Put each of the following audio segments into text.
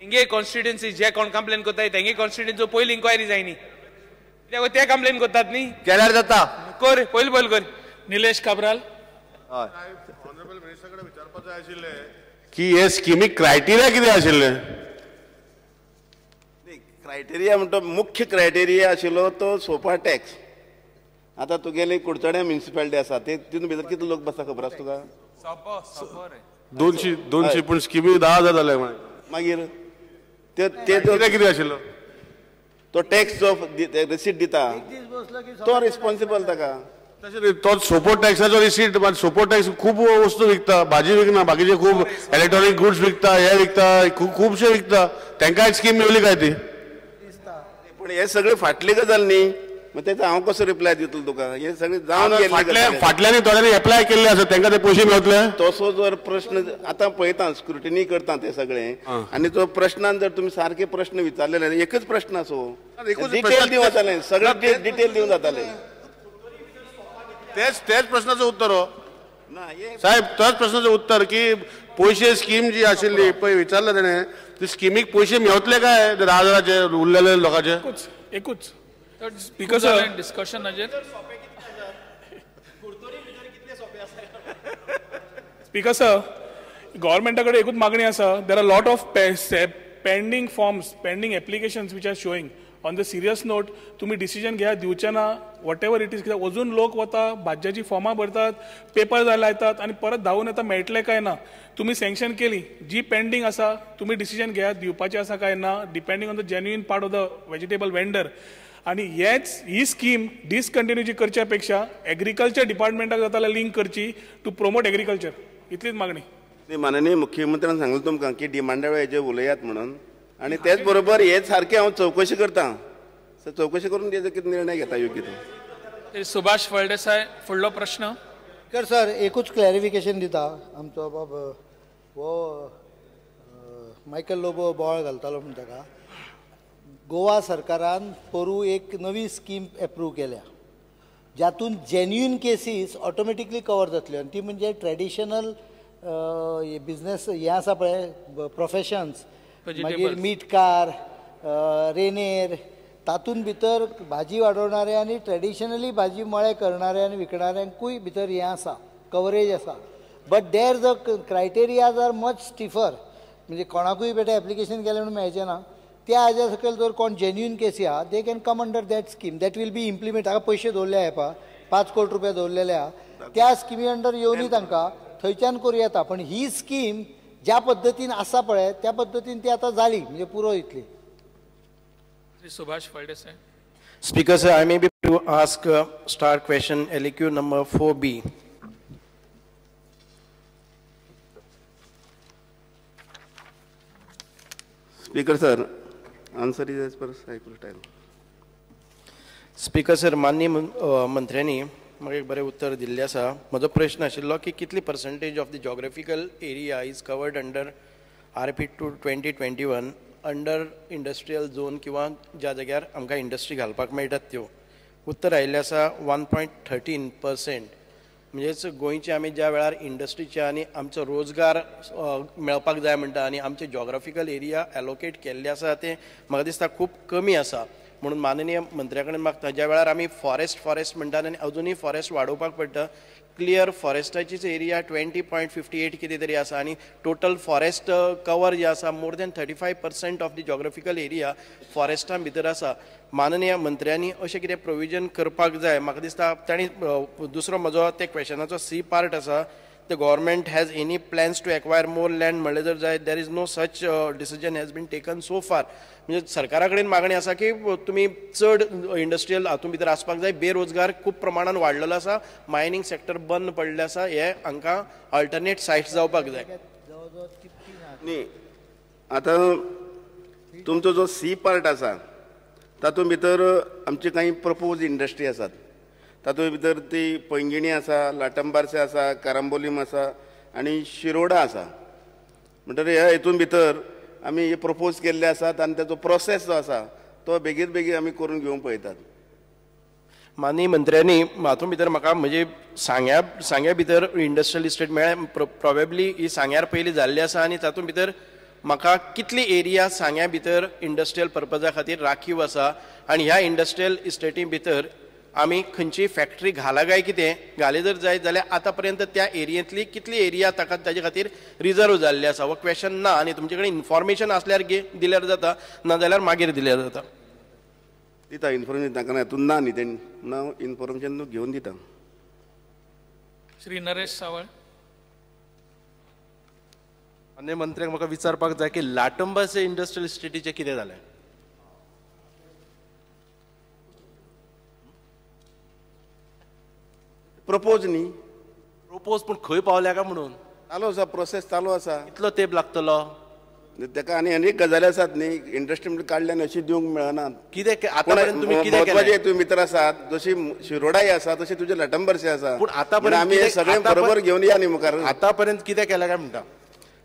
Hinge constituency जे कोण complain करताय तेंगे कॉन्स्टिट्युएन्सी पयली इन्क्वायरी जायनी, कित्याक ते कंप्लेन करतात न्ही. केल्यार जाता, कर पयली पयली कर. निलेश काब्राल. हय, ऑनरेबल मिनिस्टर कडेन विचारपाक जाय आशिल्लें की हे स्किमीक क्रायटेरिया कितें आशिल्लें? क्रायटेरिया म्हणटा मुख्य क्रायटेरिया आशिल्लो तो सोपा टॅक्स. आतां तुगेली कुडचड्या म्युनिसिपालिटी आसा ते तितून भितर कितले लोक बसता खबर आसा तुका? 200 पूण स्किमी 10,000 जाले. मागीर ते कितें आशिल्लो तो टॅक्स जो रिसीट दिता तो रिस्पॉन्सिबल ताका. तशें तो सोपो टॅक्साचो रिसीट, सोपो टॅक्स खूब वस्तू विकता, भाजी विकना, बाकीचे खूब इलेक्ट्रॉनीक गुड्स विकता, हे विकता, खुबशे विकता, तांकांय स्कीम मेवली काय ती? पूण हे सगळे फाटली गजाल न्ही, मग तेचा हांव कसो रिप्लाय दितलो तुका? हे सगळे जावन गेल्ले फाटल्यांनी थोड्यांनी एप्लाय केल्ले आसा, तांकां ते पयशे मेळटले? तसो जर प्रश्न आतां पळयता, स्क्रुटिनी करता ते सगळे, आनी तो प्रश्नान जर तुमी सारके प्रश्न विचारले, एकच प्रश्न आसो डिटेल दिवन जाताले, सगळे डिटेल दिवन जाताले. तेच तेच प्रश्नाचो उत्तर हो साहेब, तोच प्रश्नाचो उत्तर की पयशे स्कीम जी आशिल्ली पळय विचारलें तेणें, ती स्किमीक पयशे मेवतले काय 10,000 उरलेले लोकांचे? एकूच स्पीकर सर डिस्कशनाचेर. स्पीकर सर, गव्हर्मेंटा कडेन एकूच मागणी आसा, there are lot of pending forms, pending applications which are showing. On the serious note, तुमी डिसिजन घेया, दिवचे ना, what ever it is, कित्याक अजून लोक वता, भाजयाची फॉर्मां भरतात, पेपर लायतात आनी परत धांवून येता, मेळटले काय ना. तुमी सँक्शन केली, जी पेंडींग आसा तुमी डिसिजन घेया, दिवपाची आसा काय ना, depending on the genuine part of the vegetable vendor. आनी हेच ही स्कीम डिसकंटिन्यू जी करच्या पेक्षा एग्रीकल्चर डिपार्टमेंटाक जाता जाल्यार लिंक करची टू प्रोमोट एग्रीकल्चर, इतलीच मागणी. माननीय मुख्यमंत्र्यान सांगलें तुमकां की डिमांडा वेळार हेजेर उलयात म्हणून, आनी तेच बरोबर हे सारकें हांव चवकशी करता, चवकशी करून तेजो कितें निर्णय घेता योग्य तो. सुभाष फळदेसाय फुडलो प्रश्न. सर सर एकूच क्लॅरिफिकेशन दिता. आमचो बाब हो मायकल लोबो बोवाळ घालतालो म्हण ताका, गोवा सरकारान पोरूं एक नवी स्कीम एप्रूव केल्या ज्यातून जेन्युइन केसीस ऑटोमॅटिकली कवर जातल्यो, आनी ती म्हणजे ट्रेडिशनल बिजनेस हें आसा पळय प्रोफेशन्स, मागीर मीटकार, रेनेर, तातूंत भितर भाजी वाडोवणारे आनी ट्रेडिशनली भाजी मळे करणारे आनी विकणाऱ्यांकूय भितर हें आसा, कवरेज आसा. But there the criterias are much stiffer, म्हणजे कोणाकूय बेठे एप्लिकेशन केलें म्हणून मेळचें ना. त्या हाज्या सकयल जर कोण जेन्युइन केसी आहा, they can come under that scheme, that will be implement. हाका पयशे दवरले आहा पळय, 5 कोटी रुपया दवरलेले आहा, त्या स्किमी अंडर येवनी तांकां थंयच्यान करूं येता. पण ही स्कीम ज्या पद्दतीन आसा पळय त्या पद्दतीन ती आतां जाली, म्हणजे पुरो इतली. Subhash Phaldesai. Speaker sir, I may be to ask star question LAQ number 4B. Speaker sir, answer is as per cycle time. Speaker sir, माननीय मंत्र्यांनी म्हाका एक बरें उत्तर दिल्लें आसा. म्हजो प्रश्न आशिल्लो की कितली percentage of the geographical area is covered under RP 2021 under industrial zone किंवा ज्या जाग्यार आमकां इंडस्ट्री घालपाक मेळटात त्यो. उत्तर आयिल्लें आसा 1.13%. म्हणजेच गोंयचे आमी ज्या वेळार इंडस्ट्रीचे आनी आमचो रोजगार मेळपाक जाय म्हणटा आनी आमचे जॉग्राफिकल एरिया एलोकेट केल्ले आसा ते म्हाका दिसता खूब कमी आसा. म्हणून माननीय मंत्र्या कडेन मागता, ज्या वेळार आमी फॉरेस्ट फॉरेस्ट म्हणटात आनी अजुनूय फॉरेस्ट वाडोवपाक पडटा, क्लियर फॉरेस्टाचीच एरिया 20.58 कितें तरी आसा आनी टोटल फॉरेस्ट कवर जे आसा more than 35% of the geographical area फॉरेस्टां भितर आसा. माननीय मंत्र्यांनी अशें कितें प्रोविजन करपाक जाय. म्हाका दिसता तांणी दुसरो म्हजो ते क्वेशनाचो सी पार्ट आसा, the government has any plans to acquire more land म्हणलें जर जाय, there is no such decision has been taken so far. म्हणजे सरकारा कडेन मागणी आसा की तुमी चड इंडस्ट्रियल हातूंत भितर आसपाक जाय. बेरोजगार खूब प्रमाणान वाडलेलो आसा, मायनींग सेक्टर बंद पडलें आसा, हे हांकां अल्टरनेट सायट्स जावपाक जाय. न्ही, आतां तुमचो जो सी पार्ट आसा तातूंत भितर आमचे कांय प्रपोज इंडस्ट्री आसात, तातूंत भितर ती पैंगिणी आसा, लाटंबार्से आसा, कारांबोलीम आसा आनी शिरोडा आसा. म्हणटकीर ह्या हितून भितर आमी हे प्रपोज केल्ले आसात आनी ताचो प्रोसेस जो आसा तो बेगीन बेगीन आमी करून घेवंक पळयतात. माननीय मंत्र्यांनी हातूंत भितर म्हाका म्हणजे सांग्या भितर इंडस्ट्रियल इस्टेट मेळ्ळें, प्रोबेबली ही सांग्यार पयलीं जाल्ली आसा आनी तातूंत भितर म्हाका कितली एरिया सांग्या भितर इंडस्ट्रियल पर्पजा खातीर राखीव आसा आनी ह्या इंडस्ट्रियल इस्टेटी भितर आमी खंयची फॅक्टरी घाला काय कितें घाले जर जायत जाल्यार आतां पर्यंत त्या एरियेंतली कितली एरिया ताका ताजे खातीर रिजर्व जाल्ली आसा हो क्वेश्चन ना आनी तुमचे कडेन इन्फॉर्मेशन आसल्यार दिल्यार जाता, ना जाल्यार मागीर दिल्यार जाता. दिता इन्फॉर्मेशन तांकां हातूंत ना न्ही तें ना इन्फॉर्मेशन घेवन दिता. श्री नरेश सावळ. माननीय मंत्र्याक म्हाका विचारपाक जाय की लाटंबाचे इंडस्ट्रियल इस्टेटीचें कितें जालें? प्रपोज न्ही, प्रपोज पूण खंय पावल्या काय म्हणून चालू आसा, प्रोसेस चालू आसा. कितलो तेंप लागतलो ताका? आनी अनेक गजाली आसात न्ही इंडस्ट्री काडल्यान अशी दिवंक मेळना. कितें आतांपर्यंत तुमी कितें केलें? तुमी मित्र आसात जशी शिरोडाय आसा तशी तुजे लाटंबरसे आसा, पूण आतांपर्यंत आमी सगळें बरोबर घेवन या न्ही मुखार. आतांपर्यंत कितें केलें काय म्हणटा?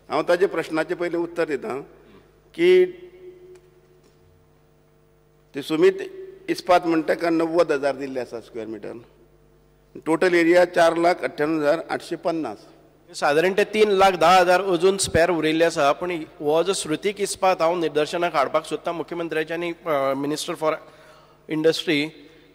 हांव ताजे प्रश्नाचें पयलीं उत्तर दिता की ते सुमीत इस्पात म्हणटा ताका 90,000 दिल्ले आसा स्क्वेअर मिटर, टोटल एरिया 4,98,850. सादारण ते 3,10,000 अजून स्पेर उरिल्ले आसा. पूण हो जो श्रुतीक इस्पात हांव निदर्शनाक हाडपाक सोदता मुख्यमंत्र्याच्या आनी मिनिस्टर फॉर इंडस्ट्री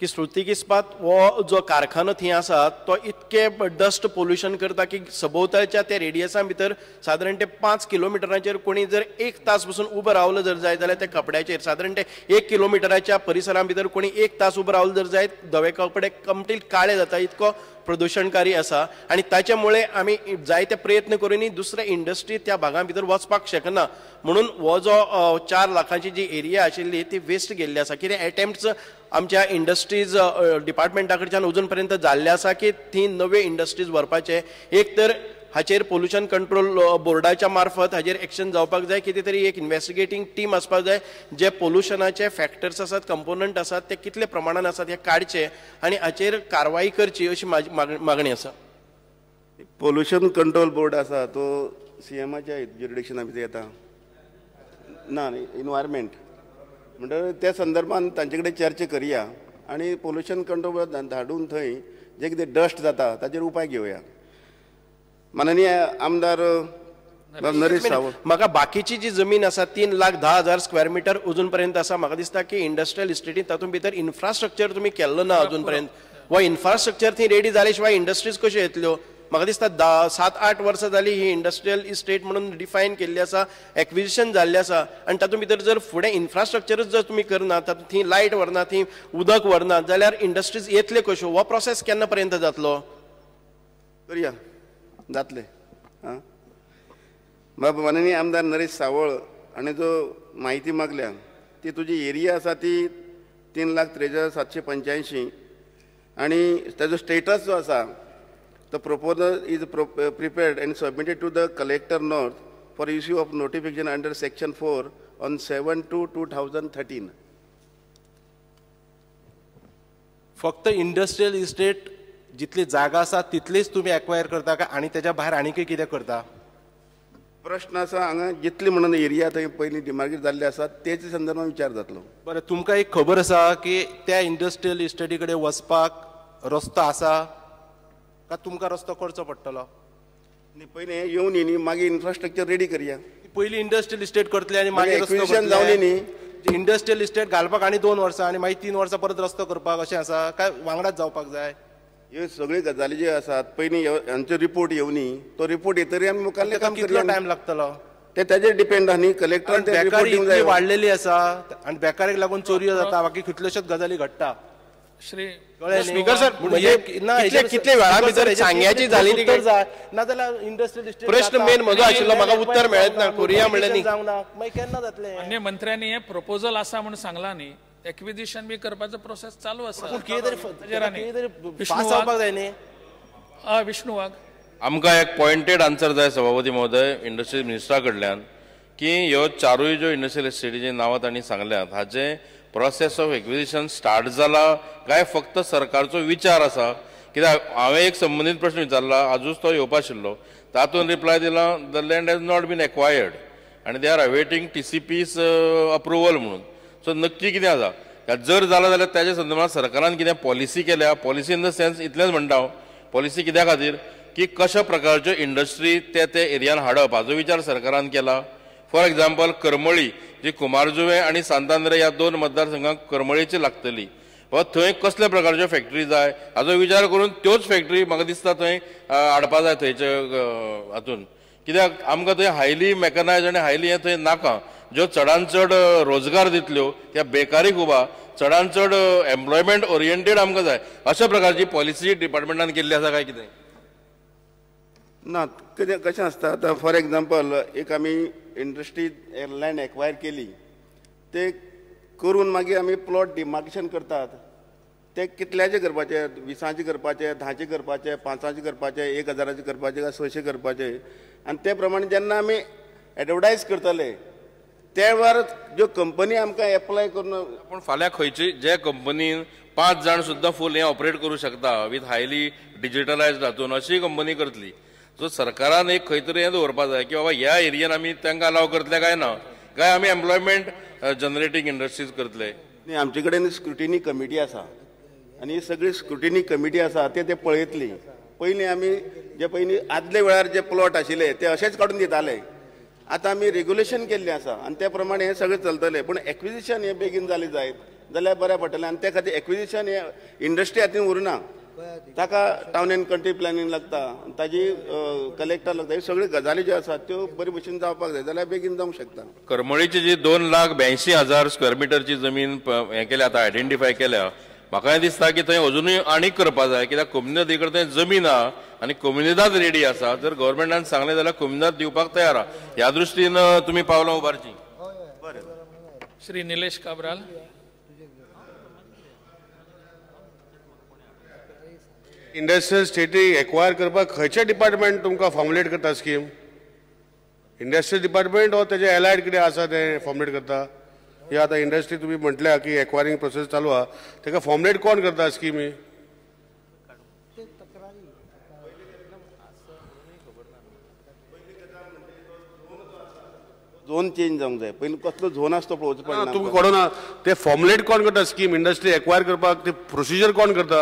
की श्रुतीक इस्पात हो जो कारखानो थंय आसा तो इतके डस्ट पोल्युशन करता की सभोवतालच्या त्या रेडियसा भितर सादारण ते 5 किलोमिटरांचेर कोणी जर 1 तास बसून उबो रावलो जर जायत जाल्यार त्या कपड्याचेर सादारण ते 1 किलोमिटराच्या परिसरा भितर कोणी 1 तास उबो रावलो जर जायत धवे कपडे कंप्लीट काळे जाता, इतको प्रदुशणकारी आसा. आनी ताचे मुळे आमी जायते प्रयत्न करूनय दुसरे इंडस्ट्री त्या भागां भितर वचपाक शकना. म्हणून हो जो 4 लाखांची जी एरिया आशिल्ली ती वेस्ट गेल्ली आसा. कितें एटेम्प्ट्स आमच्या इंडस्ट्रीज डिपार्टमेंटा कडच्यान अजून पर्यंत जाल्ले आसा की ती नवे इंडस्ट्रीज व्हरपाचे, एक तर हाचेर पोल्युशन कंट्रोल बोर्डाच्या मार्फत हाचेर एक्शन जावपाक जाय, कितें तरी एक इन्वेस्टिगेटींग टीम आसपाक जाय, जे पोल्युशनाचे फॅक्टर्स आसात, कंपोनंट आसात ते कितले प्रमाणान आसात हे काडचे आनी हाचेर कारवाई करची अशी म्हाजी मागणी आसा. पोल्युशन कंट्रोल बोर्ड आसा तो सीएमाच्या ज्युरिडिक्शना भितर येता ना, इनवायरमेंट म्हणटकीर त्या संदर्भान तांचे कडेन चर्चा करया आनी पोल्युशन कंट्रोल धाडून थंय जे कितें डस्ट जाता ताचेर उपाय घेवया. माननीय आमदार नरेश सावळ. म्हाका बाकीची जी जमीन आसा 3,10,000 स्क्वेअर मिटर अजून पर्यंत आसा. म्हाका दिसता की इंडस्ट्रियल इस्टेटीन तातूंत भितर इन्फ्रास्ट्रक्चर तुमी केल्लो ना अजून पर्यंत. हो इन्फ्रास्ट्रक्चर थंय रेडी जाले शिवाय इंडस्ट्रीज कश्यो येतल्यो? म्हाका दिसता 7-8 वर्सां जाली ही इंडस्ट्रियल इस्टेट म्हणून डिफायन केल्ली आसा, एक्विजिशन जाल्लें आसा आनी तातूंत भितर जर फुडें इन्फ्रास्ट्रक्चरच जर तुमी करना, तातूंत थंय लायट व्हरना, थंय उदक व्हरना जाल्यार इंडस्ट्रीज येतल्यो कश्यो? हो प्रोसेस केन्ना पर्यंत जातलो? करया जातले. आं माननीय आमदार नरेश सावळ हाणें जो म्हायती मागल्या ती तुजी एरिया आसा ती 3,43,785 आनी ताजो स्टेटस जो आसा the proposal is prepared and submitted to the collector north for issue of notification under section 4 on 7/2/2013. फक्त इंडस्ट्रियल इस्टेट जितली जागा आसा तितलीच तुमी एक्वायर करता काय आनी तेज्या भायर आनीकय कितें करता? प्रश्न आसा हांगा जितली म्हणून एरिया थंय पयलीं डिमार्केट जाल्ले आसा तेच संदर्भात विचार जातलो. बरें, तुमकां एक खबर आसा की त्या इंडस्ट्रियल इस्टेटी कडेन वचपाक रस्तो आसा काय तुमकां रस्तो करचो पडटलो? न्ही, पयलीं येवन न्ही मागीर इन्फ्रास्ट्रक्चर रेडी करया. पयलीं इंडस्ट्रियल इस्टेट करतले आनी मागीर एक्विजिशन जावनी न्ही. इंडस्ट्रियल इस्टेट घालपाक आनी 2 वर्सां आनी मागीर 3 वर्सां परत रस्तो करपाक अशें आसा काय वांगडाच जावपाक जाय? ह्यो सगळ्यो गजाली ज्यो आसात पयलीं हांचो रिपोर्ट येवनी, तो रिपोर्ट येतरी आमी मुखारलें काम कितलो टायम लागतलो ते ताजेर डिपेंड आहा न्ही. कलेक्टरान ते रिपोर्ट दिवंक जाय. वाडलेली आसा आनी बेकारीक लागून चोरयो जाता, बाकी कितल्योश्योच गजाली घडटा. श्री स्पीकर सर, म्हणजे कितले वेळा भितर सांग्याची जाली ती जाय ना जाल्यार इंडस्ट्रियल इस्टेट प्रश्न मेन म्हजो आशिल्लो, म्हाका उत्तर मेळत ना. कोरिया म्हणलें न्ही जावंक ना, मागीर केन्ना जातलें? माननीय मंत्र्यांनी हे प्रपोजल आसा म्हणून सांगलां न्ही, एक्विजिशन बी करपाचो प्रोसेस चालू आसा. पूण कितें तरी फास्ट जावपाक जाय न्ही. विष्णू वाघ, आमकां एक पॉयंटेड आन्सर जाय सभापती महोदय इंडस्ट्रीज मिनिस्टरा कडल्यान की ह्यो चारूय ज्यो इंडस्ट्रियल इस्टेटीची नांवां तांणी सांगल्यात हाचें प्रोसेस ऑफ एक्विजिशन स्टार्ट जाला काय फक्त सरकारचो विचार आसा? कित्याक हांवें एक संबंदीत प्रश्न विचारला, आजूच तो येवपा आशिल्लो, तातूंत रिप्लाय दिला the land has not been acquired आनी they are awaiting TCP's approval म्हणून. सो नक्की कितें आसा? जर जाला जाल्यार ताच्या संदर्भात सरकारान कितें पॉलिसी केल्या? पॉलिसी इन the sense इतलेंच म्हणटा हांव, पॉलिसी कित्या खातीर की कशा प्रकारच्यो इंडस्ट्री ते ते एरियान हाडप हाचो विचार सरकारान केला. फॉर एग्जाम्पल करमळी जी कुमारजुवें आनी सांतांद्रे ह्या दोन मतदारसंघांक करमळीची लागतली, बाबा थंय कसल्या प्रकारच्यो फॅक्टरी जाय हाजो विचार करून त्योच फॅक्टरी म्हाका दिसता थंय हाडपा जाय थंयचे हातून. कित्याक आमकां थंय हायली मॅकनायज आनी हायली हें थंय नाका, ज्यो चडान चड रोजगार दितल्यो त्या बेकारी खूब आहा, चडान चड एम्प्लॉयमेंट ओरिएंटेड आमकां जाय. अशा प्रकारची पॉलिसी डिपार्टमेंटान केल्ली आसा काय कितें ना? कितें कशें आसता आतां फॉर एग्जाम्पल एक आमी इंडस्ट्री लँड एक्वायर केली, ते करून मागीर आमी प्लॉट डिमार्केशन करतात, ते कितल्याचे करपाचे, 20 करपाचे, 10 करपाचे, 5 करपाचे, 1000 करपाचे काय 600 करपाचे, आनी ते प्रमाणे जेन्ना आमी एडवर्टायज करतले त्या वेळार ज्यो कंपनी आमकां एप्लाय करून. पूण फाल्यां खंयची जे कंपनीन 5 जाण सुद्दां फूल हें ऑपरेट करूं शकता विथ हायली डिजिटलायज हातून, अशी कंपनी करतली. सो सरकारान एक खंय तरी हें दवरपा जाय की बाबा ह्या एरियन आमी तांकां अलाव करतले काय ना, काय आमी एम्प्लॉयमेंट जनरेटींग इंडस्ट्रीज करतले. न्ही, आमचे कडेन स्क्रुटिनी कमिटी आसा आनी ही सगळी स्क्रुटिनी कमिटी आसा ते पळयतली. पयलीं आमी जे पयलीं आदले वेळार जे प्लॉट आशिल्ले ते अशेच काडून दिताले, आतां आमी रेगुलेशन केल्लें आसा आनी ते प्रमाणे हें सगळें चलतलें. पूण एक्विजिशन हें बेगीन जालें जायत जाल्यार बरें पडटलें आनी ते खातीर एक्विजिशन हें इंडस्ट्री हातीन उरना, ताका टावन एंड कंट्री प्लॅनिंग लागता, ताजी कलेक्टर लागता, ह्यो सगळ्यो गजाली ज्यो आसात त्यो बरे भशेन जावपाक जाय जाल्यार बेगीन जावंक शकता. करमळीची जी 2,82,000 स्क्वेअर मिटरची जमीन हें केल्या आतां आयडेंटिफाय केल्या, म्हाका हें दिसता की थंय अजुनूय आनीक करपा जाय, कित्याक कोमुनिदादी कडेन थंय जमीन आहा आनी कोमुनिदाद रेडी आसा. जर गव्हर्मेंटान सांगलें जाल्यार कोमुनिदाद दिवपाक तयार आहा. ह्या दृश्टीन तुमी पावलां उबारचीं. श्री निलेश काब्राल. इंडस्ट्रियल स्टेटी एक्वायर करपाक खंयचे डिपार्टमेंट तुमकां फॉर्मुलेट करता स्कीम? इंडस्ट्रियल डिपार्टमेंट वो तेजे एलायड कितें आसा तें फॉर्मुलेट करता? ही आतां इंडस्ट्री तुमी म्हटल्या की एक्वायरींग प्रोसेस चालू आहा, तेका फॉर्मुलेट कोण करता स्किमी? झोन चेंज जावंक जाय, पयलीं कसलो झोन आसा तो पळोवचो पडना. तुमकां कळना ते फॉर्मुलेट कोण करता स्कीम इंडस्ट्री एक्वायर करपाक, ते प्रोसिजर कोण करता?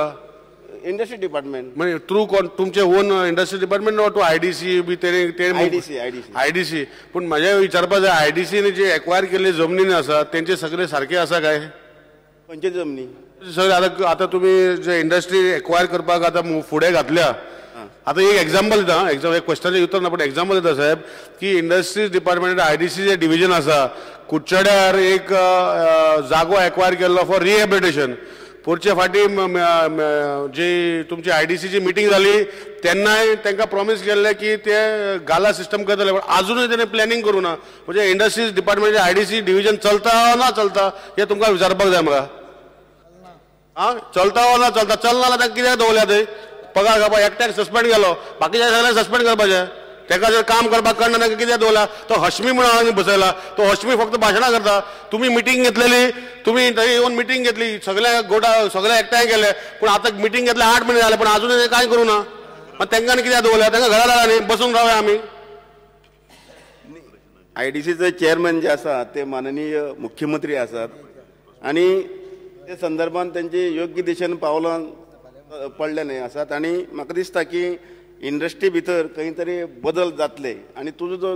Industry department. म्हणजे थ्रू कोण? तुमचे ओन इंडस्ट्री डिपार्टमेंट वा आयडीसी बी ते आयडीसी. पूण म्हजें विचारपा जाय, आयडीसीन जे एक्वायर केल्ले जमनीन आसा तेंचे सगळे सारके आसा काय? खंयचे जमनी सगळे आतां आतां तुमी जे इंडस्ट्री एक्वायर करपाक आतां फुडें घातल्या, आतां एक एग्जाम्पल दिता, एक क्वेश्चनाचें उत्तर ना पण एग्जाम्पल दिता साहेब, की इंडस्ट्रीज डिपार्टमेंट आयडीसीचें डिविजन आसा कुडचड्यार एक जागो एक्वायर केल्लो फॉर रिहेबिलिटेशन. पुरचे फाटी जी तुमची आयडीसीची मिटींग जाली तेन्नाय तांकां प्रॉमीस केल्लें की ते गाला सिस्टम करतले, पण आजुनूय तेणें प्लॅनिंग करूं ना. म्हणजे इंडस्ट्रीज डिपार्टमेंट आयडीसी डिविजन चलता ना चलता हें तुमकां विचारपाक जाय म्हाका. आं, चलता वा ना चलता? चलना जाल्यार तांकां कित्याक दवरल्या थंय? पगार खावपाक एकट्याक सस्पेंड केलो, बाकीच्या सगळ्यांक सस्पेंड करपाचें. ताका जर काम करपाक कळना ताका कित्याक दवरला? तो हश्मी म्हणून हांवें बसयला, तो हश्मी फक्त भाशणां करता. तुमी मिटींग घेतलेली, तुमी थंय येवन मिटींग घेतली, सगळे गोटा सगळे एकठांय केले, पूण आतां मिटींग घेतले 8 म्हयने जाले पण आजून कांय करूं ना. मागीर तांकां कित्याक दवरल्या? तांकां घरा धाडा न्ही, बसून रावया आमी. आयडीसीचे चेअरमॅन जे आसा ते माननीय मुख्यमंत्री आसात आनी ते संदर्भात तेंची योग्य दिशेन पावलां पडले न्हय आसात आनी म्हाका दिसता की इंडस्ट्री भितर खंय तरी बदल जातले आनी तुजो जो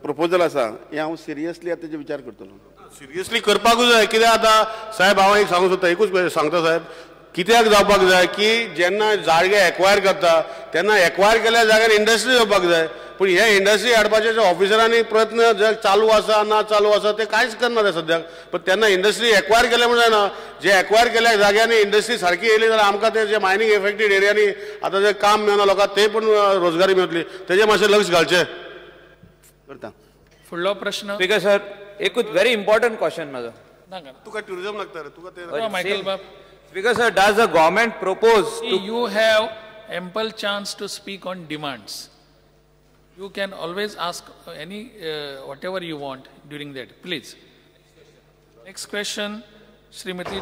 प्रपोजल आसा हें हांव सिरियसली आतां तेजे विचार करतलो. सिरियसली करपाकूच जाय. कित्याक आतां साहेब हांव एक सांगूंक सोदता, एकूच सांगता साहेब, कित्याक जावपाक जाय की जेन्ना जागे एक्वायर करता तेन्ना एक्वायर केल्या जाग्यार इंडस्ट्री येवपाक जाय. पूण हे इंडस्ट्री हाडपाचे जे ऑफिसरांनी प्रयत्न जे चालू आसा ना चालू आसा ते कांयच करना ते सद्याक. पण तेन्ना इंडस्ट्री एक्वायर केल्या म्हूण जायना, जे एक्वायर केल्या जाग्यांनी इंडस्ट्री सारकी येयली जाल्यार आमकां ते जे मायनींग एफेक्टेड एरियांनी आतां जे काम मेळना लोकांक ते पण रोजगारी मेळटली, तेजेर मातशें लक्ष घालचें. करता. फुडलो प्रश्न. स्पीकर सर, एकूच व्हेरी इम्पॉर्टंट क्वेश्चन म्हाजो. तुका ट्युरिजम लागता रे, तुका ते. मायकल बाब. Speaker sir, does the government propose to You have ample chance to speak on demands. You can always ask any whatever you want during that. Please. Next question, Srimati.